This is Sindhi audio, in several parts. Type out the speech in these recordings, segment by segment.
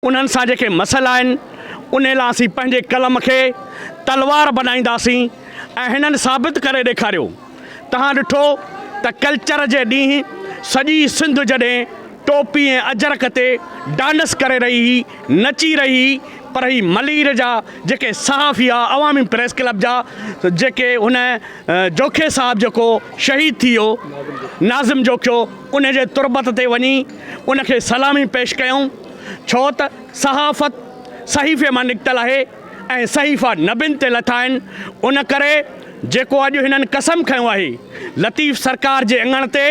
انهن سان جيڪي مسئلا آهن انهي لاء اسين پنهنجي قلم کي تلوار بنائينداسين ۽ هنن ثابت ڪري ڏيکاريو. توهان ڏٺو ته ڪلچر جي ڏينهن سڄي سنڌ جڏهن ٽوپي ۽ اجرڪ تي ڊانس ڪري رهي هئي، نچي رهي هئي پر هي ملير جا جيڪي صحافي ها عوامي پريس ڪلب جا جيڪي هن جوکي صاحب جيڪو شهيد ٿي ويو ناظم جوکيو ان جي تربت تي وڃي ان کي سلامي پيش ڪيائون. ڇو ته صحافت صحيفي مان نڪتل آهي ۽ صحيفا نبين تي لٿا آهن، ان ڪري جيڪو اڄ هنن قسم کنيو آهي لطيف سرڪار جي اڱڻ تي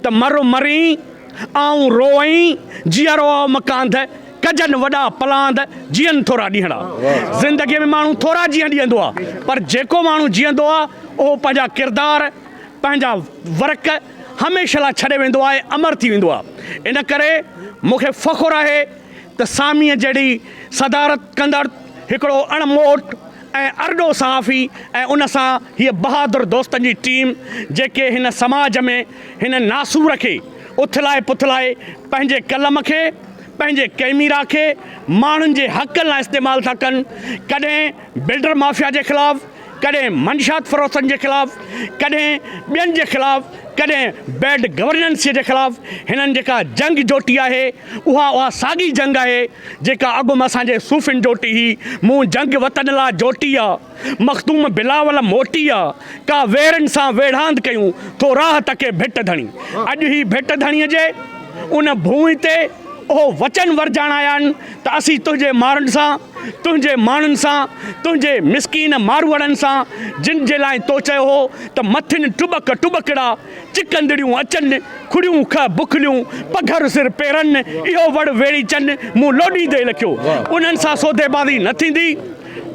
ته مر مرين، آئون روئين، جيئرو آء مڪانڌ، ڪجن وڏا پلاند، جيئن ٿورا ڏينهڙا. زندگيء ۾ ماڻهو ٿورا جيئن ڏيندو آهي، پر جيڪو ماڻهو جيئندو آهي اهو پنهنجا ڪردار، پنهنجا ورق هميشه لاء ڇڏي ويندو آهي، امر ٿي ويندو آهي. ان ڪري مون کي فخر آهي ته ساميء جهڙي صدارت ڪندڙ هڪڙو اڻ موٽ ۽ ارڏو صحافي ۽ ان سان هيء بهادر دوستن جي ٽيم جيڪي هن سماج ۾ هن ناسور کي اٿلائي پٿلائي پنهنجي قلم کي پنهنجي ڪئميرا کي ماڻهن جي حقن لاء استعمال ٿا ڪن ڪڏهن بلڊر مافيا جي خلاف ڪڏهن منشيات فروشن جي خلاف، ڪڏهن ٻين جي خلاف، ڪڏهن بيڊ گورننس جي خلاف هنن جيڪا جنگ جوٽي آهي اها اها ساڳي جنگ آهي جيڪا اڳ ۾ اسان جي صوفين جوٽي هئي. مون جنگ وطن لا جوٽي آ، مخدوم بلاول موٽي آ، ڪا ويرين سان ويڙهاند ڪيون ٿو راهه تڪي ڀٽ ڌڻي. اڄ هي ڀٽ ڌڻي جي ان ڀونء تي اهو وچن ورجائڻ آيا آهن ته اسين تنهنجي مارن سان، تنهنجي ماڻهن سان، تنهنجي مسڪين ماروئڙن سان، جن جي لاء تو چيو هو ته مٿين ٽٻڪ ٽٻڪڙا، چڪندڙيون اچن، کڙيون کهه بکليون، پگهر سر پيرن، اهو وڙ ويڙهيچن، مون لوڏيندي لکيو. انهن سان سوديبازي نه ٿيندي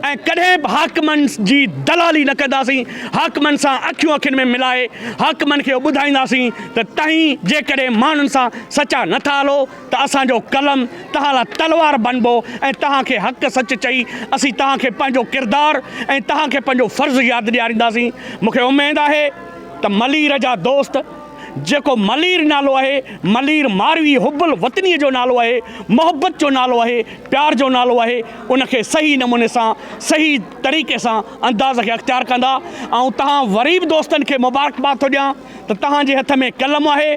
۽ ڪڏهن به حاڪمن جي دلالي نه ڪنداسين. حاڪمن سان اکيون اکين ۾ ملائي حاڪمن کي اهو ٻڌائينداسين ته توهين جيڪڏهن ماڻهن سان سچا نه ٿا هلو ته اسان جو قلم توهان لاء تلوار بنبو ۽ توهان کي حق سچ چئي اسين توهان کي پنهنجو ڪردار ۽ توهان کي پنهنجو فرض ياد ڏيارينداسين. مون کي اميد آهي ته ملير جا دوست جيڪو ملير نالو آهي، ملير ماروي حب الوطنيء جو نالو آهي، محبت جو نالو آهي، پيار جو نالو آهي، ان کي صحيح نموني سان صحيح طريقي سان انداز کي اختيار ڪندا. آئون توهان وري به دوستن کي مبارڪباد ٿو ڏيان ته توهان جي هٿ ۾ قلم آهي.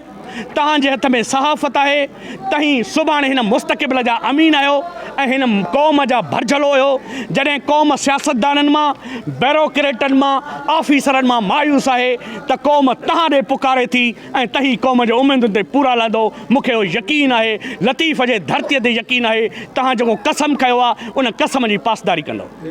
توهان جي هٿ ۾ صحافت آهي، توهين سڀاڻي هن مستقبل جا امين آهيو ۽ هن قوم جا ڀرجهلو آهيو، جڏهن قوم سياستدانن مان، بيروڪريٽن مان، آفيسرن مان مايوس آهي ته قوم توهان ڏي پڪاري ٿي ۽ توهين قوم جي اميدن تي پورا لهندو، مون کي اهو يقين آهي، لطيف جي ڌرتيء تي يقين آهي، توهان جيڪو قسم کنيو آهي، ان قسم جي پاسداري ڪندؤ.